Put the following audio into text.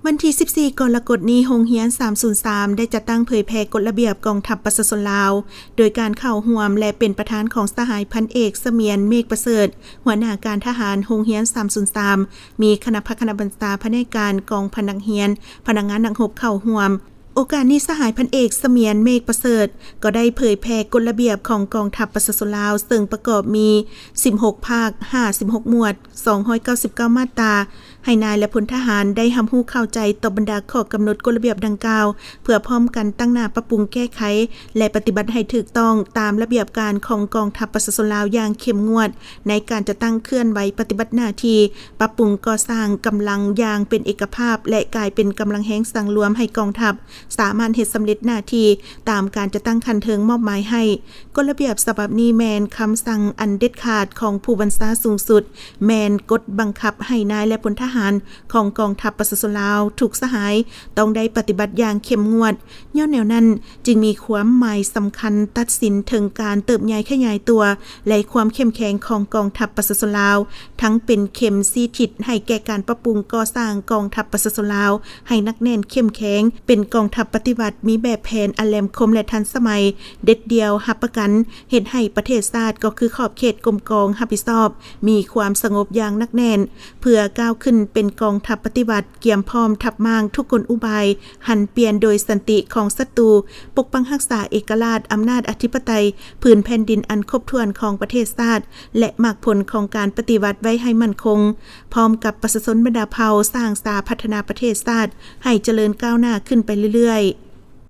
ວັນທີສິບສີ່ ກໍລະກົດນີ້, ໂຮງຮຽນສາມສູນສາມ ໄດ້ຈັດຕັ້ງເຜີຍແຜ່ກົດລະບຽບກອງທັບປະຊາຊົນລາວ, ໂດຍການເຂົ້າຮ່ວມ ແລະ ເປັນປະທານຂອງສະຫາຍພັນເອກ ສະໝຽນ ເມກປະເສີດ, ຫົວໜ້າການທະຫານໂຮງຮຽນສາມສູນສາມ, ມີຄະນະພັກຄະນະບັນຊາ, ພະແນກການ, ກອງພັນນັກຮຽນ, ພະນັກງານນັກຮົບເຂົ້າຮ່ວມ. ໂອກາດນີ້, ສະຫາຍພັນເອກ ສະໝຽນ ເມກປະເສີດ ກໍໄດ້ເຜີຍແຜ່ກົດລະບຽບຂອງກອງທັບປະຊາຊົນລາວ, ເຊິ່ງປະກອບມີສິບຫົກພາກ, ຫ້າສິບຫົກໝວດ, ສອງຮ້ອຍເກົ້າສິບເກົ້າມາດຕາ, ໃຫ້ນາຍ ແລະ ພົນທະຫານໄດ້ຮັບຮູ້ເຂົ້າໃຈຕໍ່ບັນດາຂໍ້ກຳນົດກົດລະບຽບດັ່ງກ່າວ, ເພື່ອພ້ອມກັນຕັ້ງໜ້າປັບປຸງແກ້ໄຂ ແລະ ປະຕິບັດໃຫ້ຖືກຕ້ອງຕາມລະບຽບການຂອງກອງທັບປະຊາຊົນລາວຢ່າງເຂັ້ມງວດ. ໃນການຈັດຕັ້ງເຄື່ອນໄຫວປະຕິບັດໜ້າທີ່, ປັບປຸງກໍ່ສ້າງກຳລັງຢ່າງເປັນເອກະພາບ ແລະ ກາຍເປັນກຳລັງແຮງສັງລວມໃຫ້ກອງທັບສາມາດເຮັດສຳເລັດໜ້າທີ່ຕາມການຈັດຕັ້ງຂັ້ນເທິງມອບໝາຍໃຫ້. ກົດລະບຽບສະບັບນີ້ແມ່ນຄຳສັ່ງອັນເດັດຂາດຂອງຜູ້ບັນຊາສູງສຸດ, ແມ່ນກົດບັງຄັບໃຫ້ນາຍ ແລະ ພົນທະຫານຂອງກອງທັບປະຊາຊົນລາວທຸກສະຫາຍຕ້ອງໄດ້ປະຕິບັດຢ່າງເຂັ້ມງວດ. ຍ້ອນແນວນັ້ນ, ຈຶ່ງມີຄວາມໝາຍສຳຄັນຕັດສິນເຖິງການເຕີບໃຫຍ່ຂະຫຍາຍຕົວ ແລະ ຄວາມເຂັ້ມແຂງຂອງກອງທັບປະຊາຊົນລາວ, ທັງເປັນເຂັມຊີ້ທິດໃຫ້ແກ່ການປັບປຸງກໍ່ສ້າງກອງທັບປະຊາຊົນລາວໃຫ້ໜັກແໜ້ນເຂັ້ມແຂງ, ເປັນກອງທັບປະຕິວັດ, ມີແບບແຜນອັນແຫຼມຄົມ ແລະ ທັນສະໄໝ, ເດັດດ່ຽວ, ຮັບປະກັນເຮັດໃຫ້ປະເທດຊາດ ກໍຄືຂອບເຂດກົມກອງຮັບຜິດຊອບ, ມີຄວາມສະຫງົບຢ່າງໜັກແໜ້ນ, ເພື່ອກ້າວຂຶ້ນເປັນກອງທັບປະຕິວັດ, ກຽມພ້ອມທັບມ້າງທຸກກົນອຸບາຍຫັນປ່ຽນໂດຍສັນຕິຂອງສັດຕູ, ປົກປັກຮັກສາເອກະລາດ, ອຳນາດອະທິປະໄຕ, ພື້ນແຜ່ນດິນອັນຄົບຖ້ວນຂອງປະເທດຊາດ ແລະ ໝາກຜົນຂອງການປະຕິວັດໄວ້ໃຫ້ໝັ້ນຄົງ, ພ້ອມກັບປະຊາຊົນບັນດາເຜົ່າສ້າງສາພັດທະນາປະເທດຊາດໃຫ້ຈະເລີນກ້າວໜ້າຂຶ້ນໄປເລື້ອຍໆ.